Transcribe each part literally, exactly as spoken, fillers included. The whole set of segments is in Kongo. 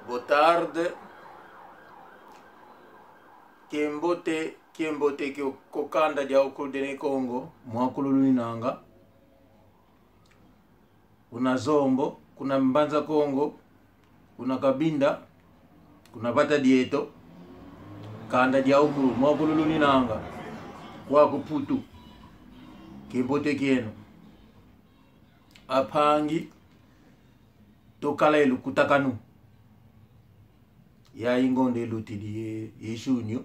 Boa tarde. Kiambote, kiambote kio ko kanda diawukulu dia Ne Kongo, mwawukulu luninanga. Kuna Zombo, kuna Mbanza Kongo, kuna Cabinda, kuna vata dieto, kanda diawukulu, mwawukulu luninanga, kwaku Putu. Kiambote kieno. Ampangi, twakala ye lukutakanu. Yayi ngonda ilutidi ye, ye junho.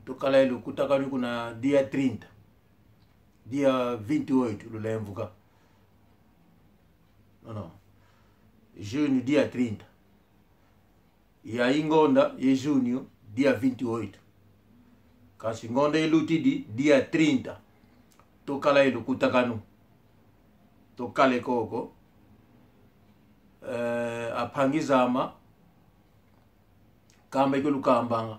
Twakala ye lukutakanu kuna dia trinta. Dia vinte e oito, lulemvuka. Não, não. Junho, dia trinta. Yayi ngonda ye junho, dia vinte e oito. Kansi ngonda ilutidi, dia trinta, twakala ye lukutakanu. Twakala koko. Eh, ampangi zame, kamba ikio lukambanga.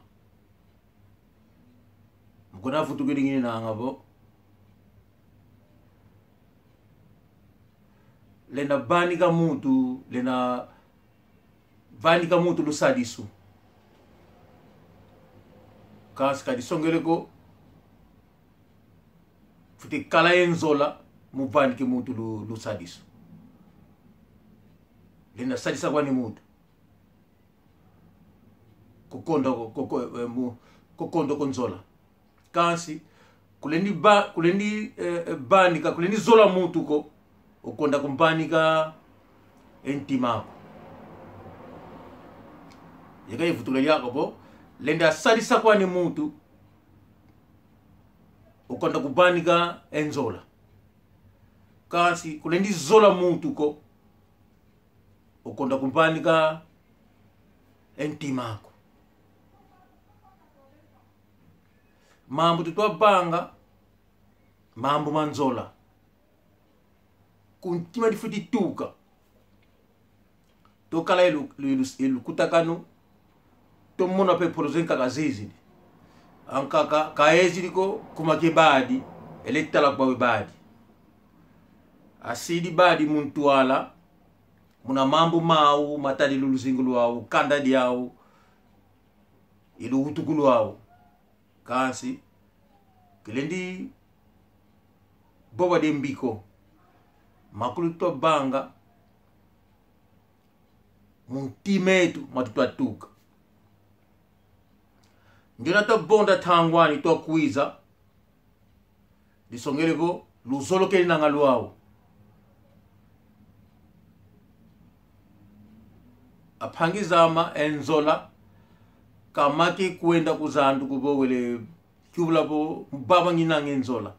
Mu kuna vutukidi ngininanga vo, lenda vanika muntu, lenda vanika muntu lusadisu. Kansi ka disongele ko, fwete kala ye nzola mu vanike muntu lu-, lusadisu. Lenda sadisa kwandi muntu ku konda ko, ko, ko, eh, mu, ku konda ko nzola. Kansi, kulendi va-, kulendi, eh, eh, vanika, kulendi zola muntu ko, okonda kumvanika e ntima aku. Yeka ivutukila diaka vo, lenda sadisa kwandi muntu, okonda kumvanika e nzola. Kansi, kulendi zola muntu ko, okonda kumvanika e ntima aku. Mambu tutwa vanga, mambu ma nzola. Ku ntima difwete tuka. Twakala ye lu-, lu-, lu-, ye lukutakanu. Twamona mpe mpolo zankaka zizidi. Ankaka ka ezidi ko kuma kia badi, ele tala kwa badi. Asidi badi mu ntwala, muna mambu mau matadila luzingu lwau, kanda diau, ye luwutuku lwau. Kansi, kilendi vova dia mbi ko. Makulu twavanga, mu ntima eto ma tutwa tuka. Ndiona twavonda ntangu ani twakwiza, disongele vo luzolo keninanga lwau. Ampangi zame, e nzola ka ma ke kwenda ku zandu ko vo wele kyuvula vo vava ngininanga e nzola.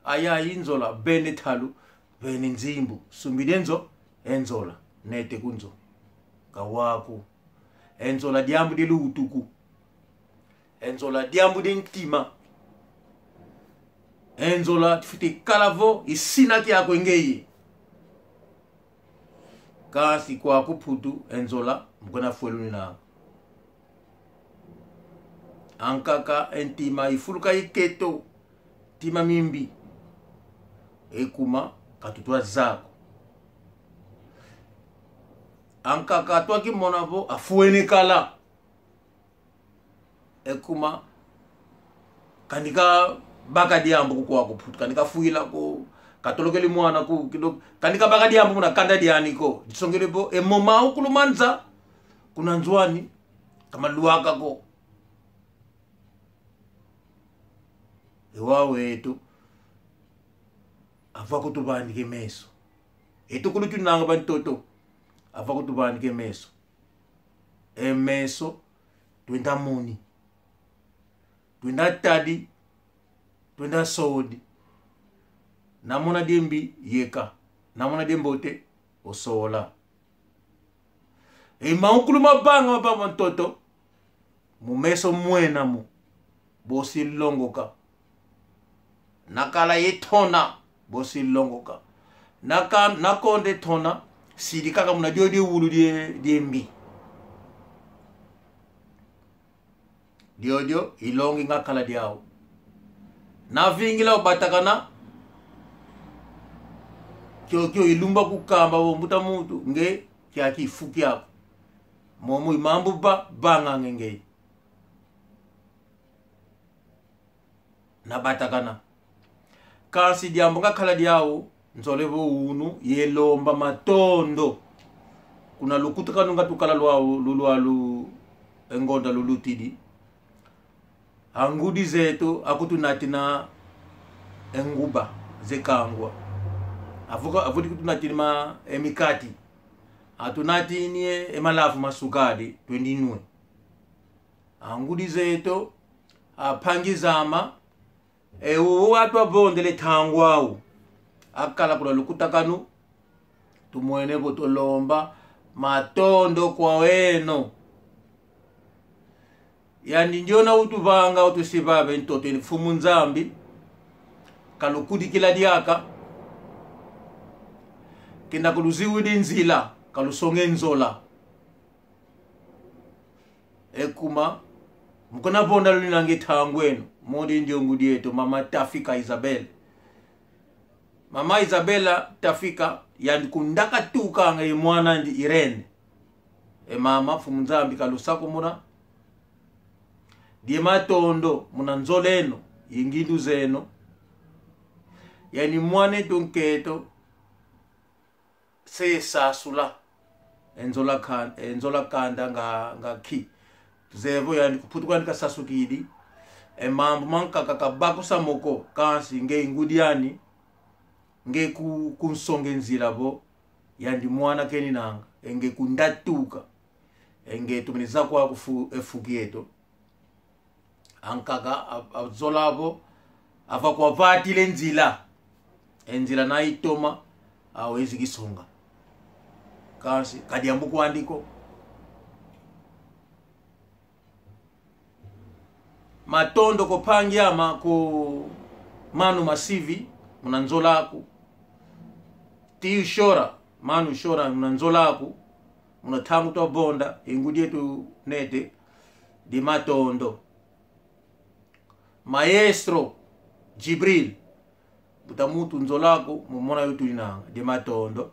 Ayayi nzola, vene ntalu, vene nzimbu, sumbidi e nzo-, e nzola, nete ku nzo. Ka waku. E nzola diambu dia luwutuku. E nzola diambu dia ntima. E nzola tufwete kala vo i sina kiaku e ngeye. Kansi kwaku Putu, e nzola mu kuna fwelu nina. Ankaka e ntima ifuluka ikento, ntima mimbi. E kuma ka tutwa zaya ko. Ankaka twakimona vo afwene kala. E kuma, kani kabaka diambu ku kwaku Putu, kani kafwila ko, katolokele mwana ko, kido-, kani kabaka diambu muna kanda diani ko. Disongele vo, e mo mawukulu ma nza, kuna nzo ani, ka malwaka ko. E wau eto, ava kutuvanika e meso. Eto kulu tunanga va ntoto, ava kutuvanika e meso. E meso, twenda moni. Twenda tadi, twenda sodi. Na mona dia mbi, yeka. Na mona dia mbote, osola. E mawukulu mavanga mavanga va ntoto, mu meso mwena mu, bosi longoka. Na kala ye ntona, bosi longoka. Na ka-, na konde ntona, sidi kaka muna dio dia wulu dia, dia mbi. Diodio, ilongi nga kala diau. Na vingila ubatakana, kiokio ilumba kukamba vo mbuta muntu, nge kiaki fu kiaku. Momo i mambu ba, banga ngengei. Na batakana. Kansi diambu nga kala diau, nzole vo unu, ye lomba matondo. Kuna lukutakanu nga tukala lwau, lu-, lwalu, e ngonda lulutidi. A ngudi zeto, akutunatina e nguba ze kangwa. Avuka, avudi kutunatina ma, e mikati. Atunatina e, e malavu ma sukadi, twendi nwe. A ngudi zeto, a mpangi zama, e, o, o atu avondele ntangu au. Akala kuna lukutakanu, tumwene vo tulomba matondo kwa eno. Yandi ndiona utuvanga, utusiba ve ntoto, e Mfumu Nzambi, kalukudikila diaka, kenda kuluziwidi nzila, kalusonge nzola. E kuma, mu kuna vonda luninanga e ntangu eno, mondi ndio ngudi eto, Mama Tafika Isabelle. Mama Isabella Tafika, yandi kuna ndaka tukanga ye mwana andi Irène. E mama, Mfumu Nzambi kalusakumuna. Die matondo, muna nzola eno, ye ngindu zeno. Yandi mwana eto nkento, se sasula. E nzola kan-, e nzola kanda nga, nga nki. Tuzeye vo yandi ku Mputu kwandi kasasukidi. E mambu mankaka ka bakusa mo ko, kansi nge ngudi ani, nge ku-, kunsonga e nzila vo yandi mwana keninanga, e nge kuna ndatuka, e nge tumini zaya kwaku fu-, e fu kieto. Ankaka a-, azola vo, ava kwavatila e nzila. E nzila na itoma, awizi kisonga. Kansi, ka diambu kwandi ko. Matondo kwa mpangi ama, kwa Manu Masivi, muna nzola aku. Tio Shora, Manu Shora, muna nzola aku. Muna ntangu twavonda, e ngudi eto nete, die matondo. Maestro Djibril, mbuta muntu, nzola aku, mu mona yo tuninanga, die matondo.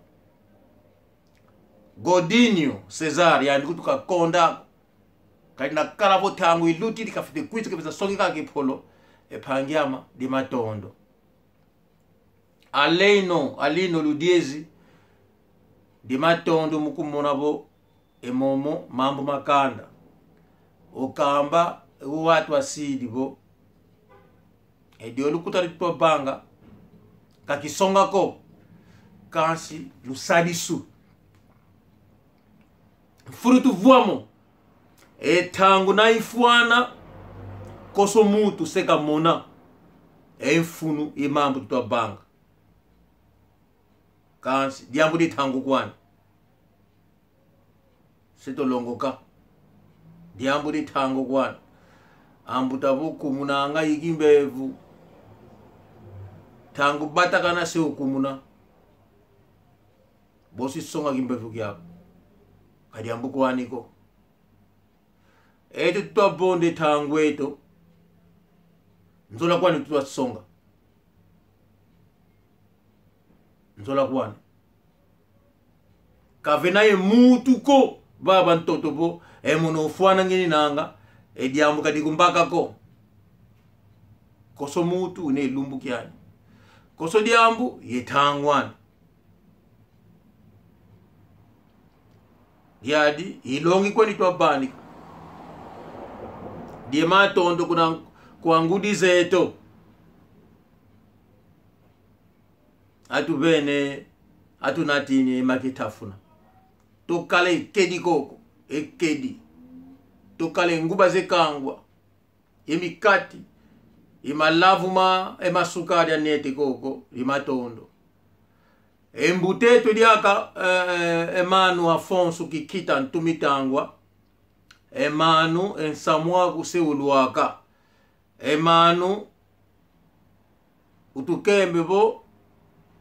Godinho Cesar, yandi kutuka konda, kadi na kala vo ntangu ilutidi kafwete kwiza, kafwete songa kaka e mpolo, e mpangi ama, die matondo. Aleno, Alino Ludiezi, die matondo mu kumona vo, e momo, mambu ma kanda. Okamba, o atu asidi vo, e dio lukuta di twavanga, ka kisonga ko, kansi lusadisu. Mfunu tuvwamo, e ntangu na ifwana, konso muntu se kamona e mfunu ye mambu tutwavanga. Kansi, diambu die ntangu kwani. Se tulongoka. Diambu die ntangu kwani. Ambuta vo kumunanga i kimbevo. Ntangu batakana se ukumuna. Bosi songa kimbevo kiaku. Ka diambu kwani ko. Eto tutwavonda e ntangu eto. Nzola kwani tutwasonga. Nzola kwani. Kavena ye muntu ko, vava ntoto vo, e mono ofwana ngininanga, e diambu ka dikumbaka ko. Konso muntu una e lumbu kiani. Konso diambu, ye ntangu ani. Yadi, i longi kwani twavanika. Die matondo kuna, kwa ngudi zeto. Atuvene, atunatini e ma kitafuna. Tukala e kedi koko, e kedi. Tukala e nguba ze kangwa. E mikati, e malavu ma, e ma sukadi anete koko, e matondo. E mbuta eto diaka, eh, eh, e mano Afonso Kikita Ntumi Tangwa. E mano, e nsamu aku se ulwaka. E mano, utukembe vo,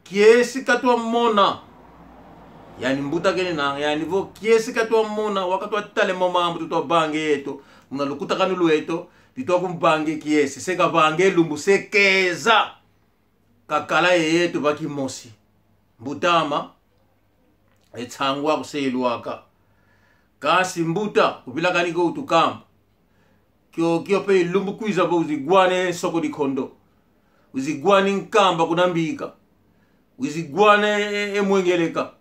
kiese katwamona. Yandi mbuta kena, yandi vo kiese katwamona, wau katwatala e mo mambu tutwavanga eto, muna lukutakanu lweto, tutwakumvanga e kiese, se kavanga e lumbu se keza. Kakala ye yeto va kimosi. Mbuta ama, e nsangu aku se ilwaka. Kansi mbuta, kuvilakani ko utukamba. Kiokio mpe i lumbu kwiza vo uziwana e nsoko di nkondo. Uziwana e nkamba kuna Mbika. Uziwana e, e, e Mwengeleka.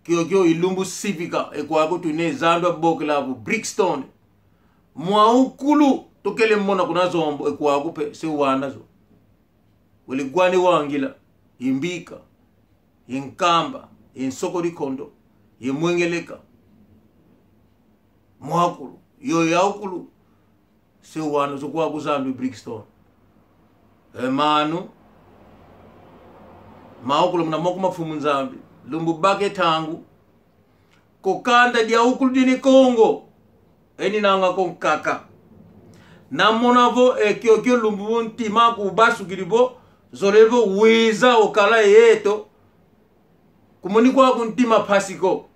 Kiokio i lumbu sivika, e kwaku tuna e zandu abokela vo Brixton. Mwa ukulu, tukele mona kuna Zombo, e kwaku mpe, se wana zo. Wele wana e Wangila, i Mbika, i Nkamba, i nsoko di nkondo, i Mwengeleka. Mwa ukulu, yo ya ukulu, se wana zo kwaku zandu i Brixton. E mano, ma ukulu muna moko ma Mfumu Nzambi, lumbu baka e ntangu, ko kanda dia ukulu dia Ne Kongo, eni nanga ko nkaka. Na mona vo e kiokio lumbu vo ntima aku ubasukidi vo, zolele vo wiza ukala yeto, kumoni kwaku ntima mpasi ko.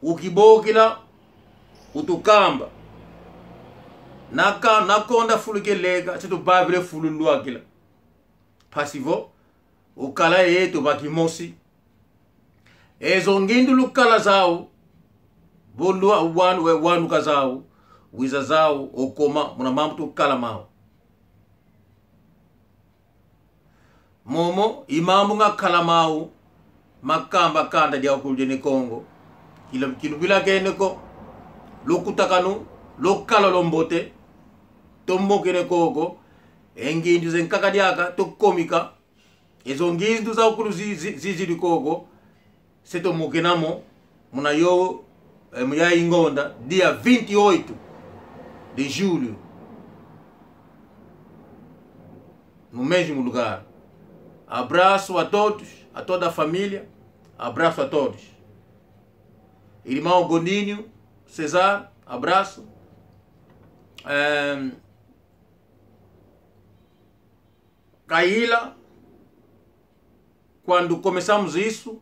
Ukibokila, utukamba. Na ka-, na konda fulu kieleka, se tubavila e fulu lwakila. Mpasi vo, ukala yeto va kimosi. E zo ngindu lukala zau, vo lwa-, wan-, we-, wanuka zau, wiza zau, okoma, muna mambu tukala mau. Momo, i mambu ngakala mau, makamba kanda dia ukulu dia Ne Kongo. Kila-, kiluvilakene ko, lukutakanu, lukala lwambote, tumokene koko, e ngindu zankaka diaka, tukomika, e zo ngindu za ukulu zi-, zi-, zizidi koko, se tumokena mo, muna yo, eh, mu yayi ngonda, dia vinte e oito de julho, no mesmo lugar. Abraço a todos, a toda a família, abraço a todos. Irmão Godinho, Cesar, abraço. Ehm, Kaila, quando começamos isso,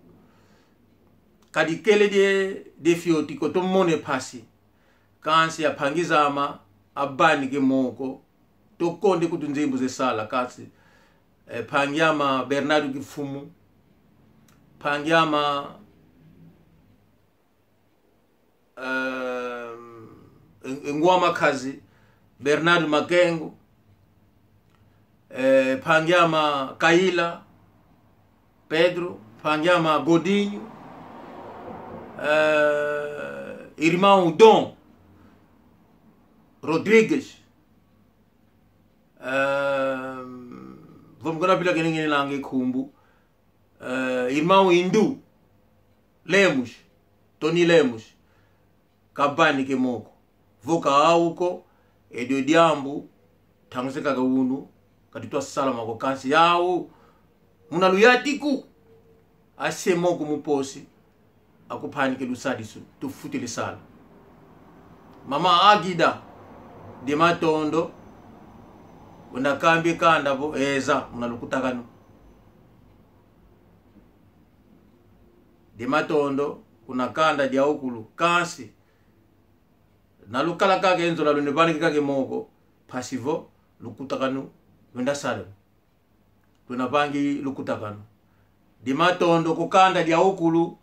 ka dikele die, die fioti ko, tumona e mpasi. Kansi ampangi zame, avanika e moko, tukonda kutu nzimbu zasala, kansi, eh, mpangi ame Bernardo Kifumu, mpangi ame Ehm, Ngwa Makazi, Bernardo Makengo, eh, mpangi ame Kaila, Pedro, mpangi ame Godinho, eh, irmão Dom Rodrigues, ehm, vamos agora pela que ninguém lá em Kumbu, eh, irmão Hindu Lemos, Tony Lemos, ka avanika e moko. Vo ka au ko, e dio diambu, ntangu zankaka unu, ka ditwa sala mo ko kansi yau, muna luyantiku, ase moko mu posi, akuvanika e lusadisu, tufutila e sala. Mama Agida, dia matondo, una kambi kanda vo eza, muna lukutakanu. Dia matondo, kuna kanda dia ukulu, kansi. Na lukala kaka e nzola luna vanika kaka e moko, mpasi vo, lukutakanu, lwenda sala. Luna vangi lukutakanu. Dia matondo, ku kanda dia ukulu,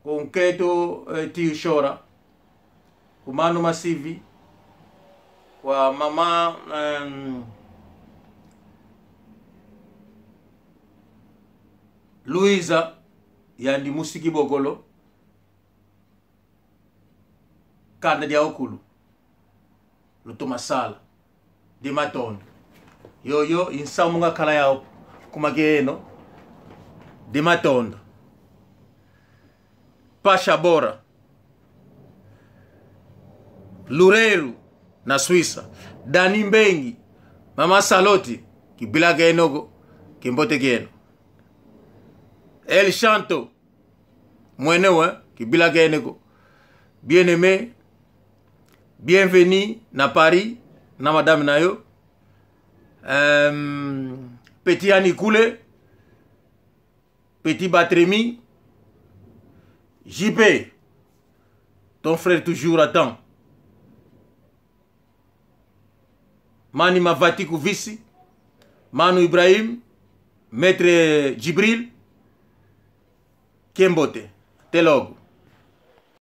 ku nkento, eh, Tio Shora, ku mano Masivi, kwa mama, em, Luiza, yandi musi Kibokolo, kanda dia ukulu. Lutoma sala. Dia matondo. Yoyo, i nsamu ngakala yau, kuma kieno. Dia matondo. Pasha Bora. Loureiro, na Suíça. Dani Mbengi. Mama Saloti. Kivilakene ko. Kimbote kieno. El Shanto. Mwene we, kivilakene ko. Bien-aimé, bienvenue na Paris, na madame na yo. Euh, petit Annie Koulé, petit Batremi, J P, ton frère toujours attend. Mani Mavati ku Visi, Manu Ibrahim, Maître Djibril, Kiambote. Até logo.